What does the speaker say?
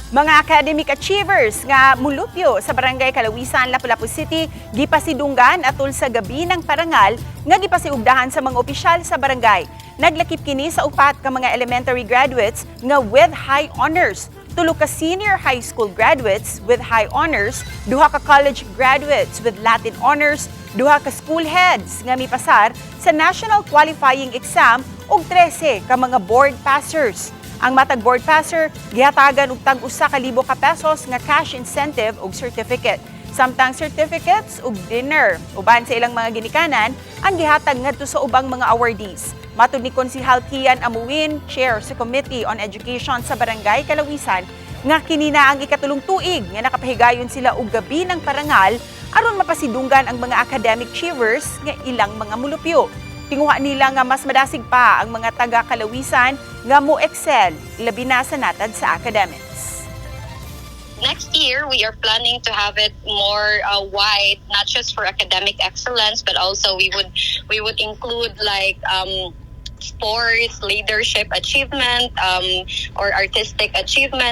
Mga academic achievers nga mulupyo sa Barangay Kalawisan, Lapu-Lapu City, gipasidunggan atol sa Gabi ng Parangal nga gipasiugdahan sa mga opisyal sa barangay. Naglakip kini sa upat ka mga elementary graduates nga with high honors, tulo ka senior high school graduates with high honors, duha ka college graduates with Latin honors, duha ka school heads nga mipasar sa National Qualifying Exam ug 13 ka mga board passers. Ang matag board passer gihatagan og tag 1,000 ka pesos nga cash incentive ug certificate. Samtang certificates ug dinner uban sa ilang mga ginikanan ang gihatag ngadto sa ubang mga awardees. Matud ni Konsihal Kian Amuin, chair sa Committee on Education sa Barangay Kalawisan, nga kini na ang ikatulong tuig nga nakapahigayon sila og Gabi ng Parangal aron mapasidunggan ang mga academic achievers nga ilang mga mulupyo. Tinguha nila nga mas madasig pa ang mga taga Kalawisan nga mo excel labi na sa natad sa academics. Next year we are planning to have it more wide, not just for academic excellence, but also we would include like sports, leadership achievement, or artistic achievement.